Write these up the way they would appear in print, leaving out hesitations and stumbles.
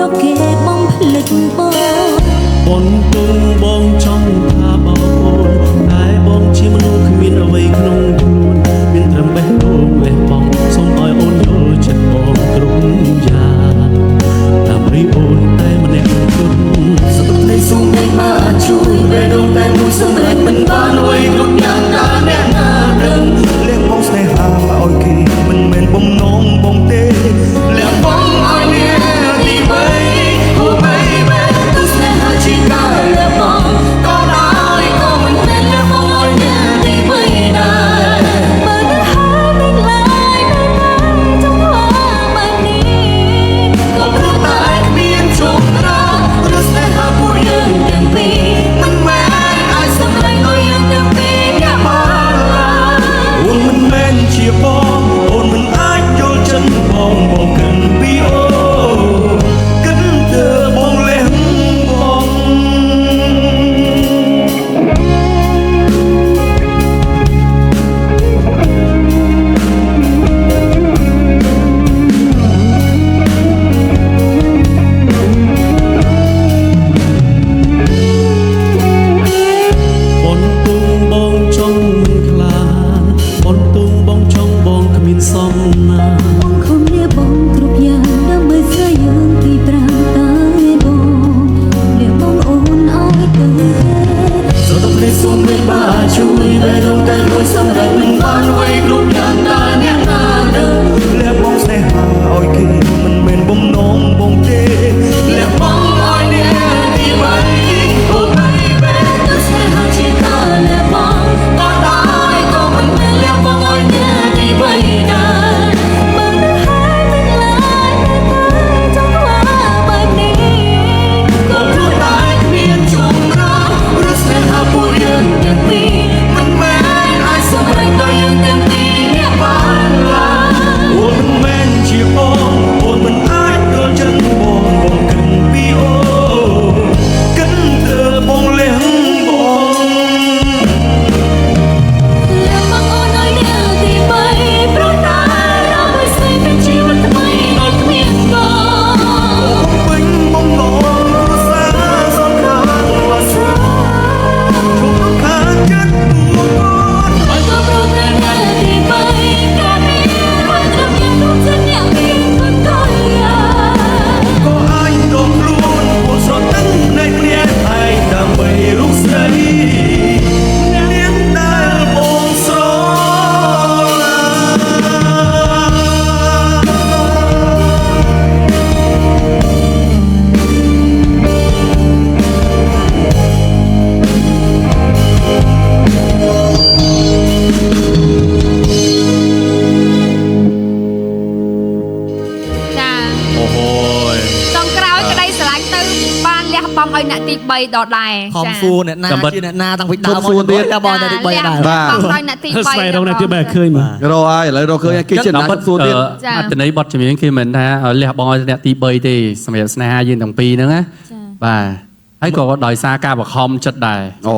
ព្រោះគេបំភ្លេចបង ប៉ុនទុំបងចង់ថាបោកអូនតែបងជាមនុស្សគ្មានអ្វីក្នុងខ្លួនមានត្រឹមបេះដូងលះបង់សូមឲ្យអូនយល់ចិត្តបងគ្រប់យ៉ាងដើម្បីអូនតែម្នាក់គត់ សុខនៃសុំមិនមកជួយបេះដូងតែមួយសម្រេចមិនបានអ្វីគ្រប់យ៉ាងតាអ្នកណាដឹង លះបងស្នេហាឲ្យគេមិនមែនបំណងបងទេ លះបងឲ្យអ្នកទីបីអូ baby ទោះស្នេហាជាការលះបងក៏ដោយក៏មិនមែនលះបងឲ្យអ្នកទីបីដែរ បើទៅហើយមិនឡើយនៅតែចង់ធ្វើបែបនេះ ក៏ព្រោះតែគ្មានជុំរាឬស្នេហាពួកយើងទាំងពីរមិនមែនអាចសម្រេចឲ្យយើងទាំងពីរអ្នកបានឡើយ អូនមិនមែនជាបងអូនមិនអាចយល់ចិត្តបងបងគិតពីអូនគិតធ្វើបងលះបង ប៉ុនទុំបងចង់មិនខ្លានប៉ុនទុំបងចង់បងគ្មានសំណាង បងខំលះបងគ្រប់យ៉ាងដើម្បីស្រីយើងពីប្រាំតែបងលះបងអូនឲ្យទៅទេ សូមតែសូមមិនបានជួយបេះដូងតែមួយសម្រេចមិនបានអ្វីគ្រប់យ៉ាងតាអ្នកណាដឹង លះបងស្នេហាឲ្យគេមិនមែនបំណងបងទេ លះបងឲ្យអ្នកទីបីអូ baby ទោះស្នេហាជាការលះបងក៏ដោយក៏មិនមែនលះបងឲ្យអ្នកទីបីដែរ បើទៅហើយមិនឡើយនៅតែចង់ធ្វើបែបនេះ ក៏ព្រោះតែគ្មានជម្រកឬស្នេហាពួកយើងទាំងពីរមិនមែនអាចសម្រេចដោយយើងទាំងពីរអ្នកបានឡើយ អូនមិនមែនជាបងអូនមិនអាចយល់ចិត្តបងបងគិតពីអូនគិតធ្វើបងលះបង លះបងអូនឲ្យអ្នកទីបីព្រោះតែដើម្បីស្វែងរកជីវិតថ្មីដោយគ្មានបង ពេញបំណងគ្រួសារសងខាងវាសនាជុំខាងចិត្តពួកគាត់ បើក៏ព្រោះតែអ្នកទីបីកាលនេះរួចត្រឹមយើងគ្រប់ចិត្តអ្នកមានគុណតយា ក៏អាចដកខ្លួនពួកស្រទឹងភ្នែកគ្នាឯងដើម្បីរូបស្រីអ្នកដែលបងស្រឡាញ់ ចា អូហូយ ចុងក្រោយក្តីស្រឡាញ់ទៅបានលះបង់ឲ្យអ្នកទី3ដដែល ខំសួរអ្នកណាជាអ្នកណាតាំងពីដើម ខំសួរទៀត តែបងអ្នកទី3ដែរ បាទ បង់ឲ្យអ្នកទី3 ស្វែងរកអ្នកទី3ឲ្យឃើញមើល រកហើយឥឡូវរកឃើញហើយគេជាណា តាមពិត សួរទៀត អត្តន័យបទចម្រៀងគេមិនថាលះបង់ឲ្យអ្នកទី3ទេសម្រាប់ស្នេហាយើងទាំងពីរហ្នឹងណាបាទហើយក៏ដោយសារការបខំចិត្តដែរ អូ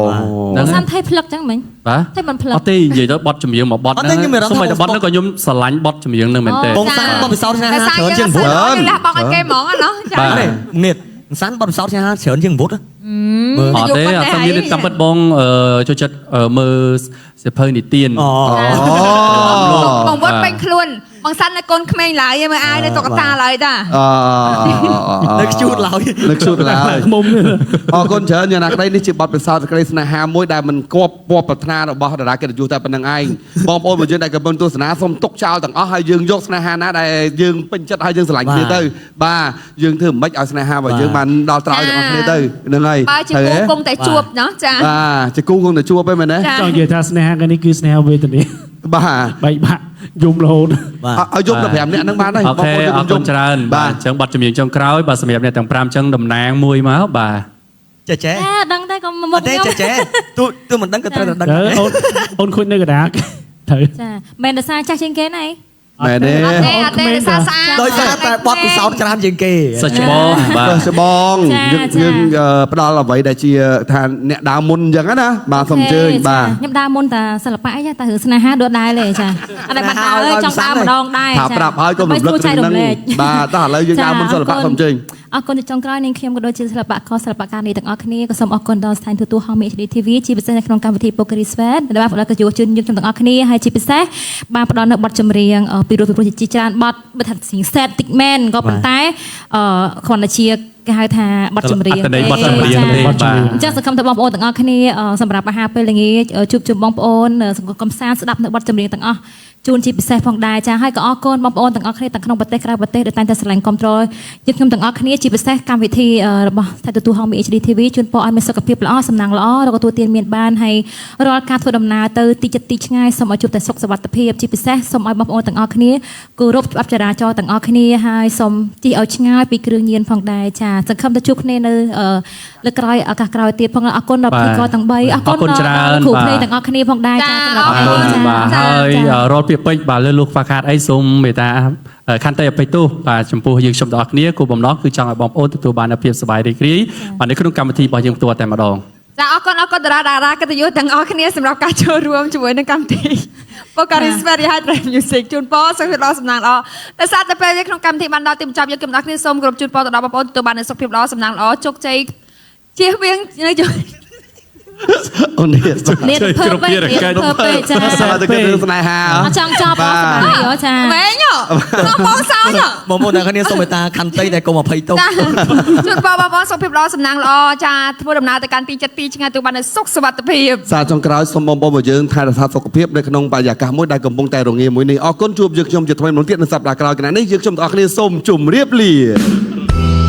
ហ្នឹង សាំថៃផ្លឹកចឹងមិញ បាទ ថៃមិនផ្លឹក អត់ទេនិយាយទៅបទចម្រៀងមួយបទ អត់ទេ ហ្នឹង ខ្ញុំមានអារម្មណ៍ សូម្បីតែបទហ្នឹងក៏ខ្ញុំស្រឡាញ់បទចម្រៀងហ្នឹងមែនទេ បងសាន់បទពិសោធន៍ស្នេហា តែ ច្រើនជាងវុត យើងលះបង់ឲ្យគេហ្មងណោះចា បាទ នេះនេះសាន់បទពិសោធន៍ស្នេហាច្រើនជាងវុតមើល អត់ទេអត់សូវមានទេតាមពិតបងអឺចូលចិត្តអឺមើលសិភៅនិទាន អូ បងវត្តពេញខ្លួនបងសាន់នៅកូនក្មេងឡើយមើលអាយនៅតុក្កតាឡើយតា អ នៅខ្ជូតឡើយ នៅខ្ជូតឡើយ មុំនេះ អរគុណច្រើនយ៉ាងណាក្តីនេះជាបទពិសោធន៍សេចក្តីស្នេហាមួយដែលមិនគប់ពណ៌ប្រាថ្នារបស់តារាកិត្តិយសតែប៉ុណ្្នឹងឯងបងប្អូនរបស់យើងដែលកំពុងទស្សនាសូមទុកចោលទាំងអស់ហើយយើងយកស្នេហាណាដែលយើងពេញចិត្តហើយយើងស្រឡាញ់គ្នាទៅបាទយើងធ្វើមិនឲ្យស្នេហារបស់យើងបានដល់ត្រើយទាំងអស់គ្នាទៅហ្នឹងហើយ បើជាគូគង់តែជួបណោះចា បាទជាគូគង់តែជួបឯងមែនទេ ចា ចង់និយាយថាស្នេហាកាលនេះគឺស្នេហាវេទនា បាទ បែកបាក់យំរហូត បាទ ឲ្យយំដល់5នាក់ហ្នឹងបានហើយ អូខេអរគុណច្រើន បាទ បាទអញ្ចឹងបទចម្រៀងចុងក្រោយបាទសម្រាប់អ្នកទាំង5អញ្ចឹងតំណាងមួយមកបាទ ចេះចេះ តែដឹងតែក៏មក អត់ទេ ខ្ញុំ ចេះចេះទូទូមិនដឹងក៏ត្រូវតែដឹង ទៅអូនអូនខូចនៅកណ្ដាលត្រូវ ចាមិនដោយសារចាស់ជាងគេណាឯង មែនទេ អត់ទេអត់ទេដោយសារស្អាត ដោយសារតែបទពិសោធន៍ច្រើនជាងគេ សិស្សច្បងបាទ សិស្សច្បង ចាចា យើងយើងផ្ដល់អ្វីដែលជាថាអ្នកដើមមុនអញ្ចឹងណាបាទសូមអញ្ជើញបាទ ខ្ញុំដើរមុនតាសិល្បៈអីចាតែរឿងស្នេហាដូចដែរទេចាអត់តែបាត់ដើរចង់ដើរម្ដងដែរ ថាប្រាប់ហើយកុំរំលឹក ចែករំលែក បាទតោះឥឡូវយើងដើរមុនសិល្បៈសូមអញ្ជើញ អរគុណជាចុងក្រោយនាងខ្ញុំក៏ដូចជាសិល្បករសិល្បករនេះទាំងអស់គ្នាក៏សូមអរគុណដល់ស្ថានទូតហម HD TV ជាពិសេសនៅក្នុងកម្មវិធី Pokari Sweat ដែលបានផ្ដល់កិត្តិយសជូនយើងខ្ញុំទាំងអស់គ្នាហើយជាពិសេសបានផ្ដល់នូវបទចម្រៀងពីរោះពីព្រោះជាច្រើនបទបើថាស្រៀង set តិចមែនក៏ប៉ុន្តែអឺគ្រាន់តែជាគេហៅថាបទចម្រៀង អត្ថន័យបទចម្រៀងទេបាទ អញ្ចឹងសង្ឃឹមថាបងប្អូនទាំងអស់គ្នាសម្រាប់អាហារពេលល្ងាចជួបជុំបងប្អូនសង្គមកំសាន្តស្ដាប់នៅបទចម្រៀងទាំងអស់ជូនជាពិសេសផងដែរចាហើយក៏អរគុណបងប្អូនទាំងអស់គ្នាទាំងក្នុងប្រទេសក្រៅប្រទេសដែលតែងតែស្រឡាញ់គាំទ្រយើងខ្ញុំទាំងអស់គ្នាជាពិសេសកម្មវិធីរបស់ស្ថានទូតហម HD TV ជូនពរឲ្យមានសុខភាពល្អសំណាងល្អរកទទួលទានមានបានហើយរាល់ការធ្វើដំណើរទៅទីជិតទីឆ្ងាយសូមឲ្យជួបតែសុខសុវត្ថិភាពជាពិសេសសូមឲ្យបងប្អូនទាំងអស់គ្នាគោរពច្បាប់ចរាចរណ៍ទាំងអស់គ្នាហើយសូមជិះឲ្យឆ្ងាយពីគ្រឿងញៀនផងដែរចាសង្ឃឹមថាជួបគ្នានៅលើក្រោយឱកាសក្រោយទៀតផងអរគុណដល់ពិធីករទាំង3អរគុណដល់គ្រូភ្លេងទាំងអស់គ្នាផងដែរចាសម្រាប់ អរគុណបាទហើយរាល់ពាក្យពេចន៍បាទលើលោកខ្វះខាតអីសូមមេត្តាខន្តីអភ័យទោសបាទចំពោះយើងខ្ញុំទាំងអស់គ្នាគោលបំណងគឺចង់ឲ្យបងប្អូនទទួលបាននូវភាពសប្បាយរីករាយបាទនៅក្នុងកម្មវិធីរបស់យើងផ្ទាល់តែម្ដង ចាអរគុណអរគុណតារាតារាកិត្តិយសទាំងអស់គ្នាសម្រាប់ការចូលរួមជាមួយនឹងកម្មវិធី Pocari Sweat Hydrate Music ជូនពរសុខភាពល្អសំណាងល្អតែសារតែពេលនេះក្នុងកម្មវិធីបានដល់ទីបញ្ចប់យើងខ្ញុំទាំងអស់គ្នាសូមគោរពជូនពរទៅដល់បងប្អូនទទួលបាននូវសុខភាពល្អសំណាងល្អជោគជ័យជៀសវាងនៅជ អូននេះ នេះភើបពេកនេះភើបពេកចា សាទៅគឺរឿងស្នេហា អត់ចង់ចប់អត់សប្បាយហ៎ចា មែនហ៎បងសោចហ៎ បងប្អូនទាំងគ្នាសូមមេត្តាខន្តីតែកុំអភ័យទោស ចាជូនពរបងប្អូនសុខភាពល្អសំណាងល្អចាធ្វើដំណើរទៅកាន់ទីចិត្តទីឆ្ងាយទទួលបាននូវសុខសុវត្ថិភាព សារចុងក្រោយសូមបងប្អូនរបស់យើងថែរក្សាសុខភាពនៅក្នុងបរិយាកាសមួយដែលកំពុងតែរងាមួយនេះអរគុណជួបយើងខ្ញុំជាថ្មីម្ដងទៀតនៅសប្តាហ៍ក្រោយគណៈនេះយើងខ្ញុំទាំងអស់គ្នាសូមជម្រាបលា។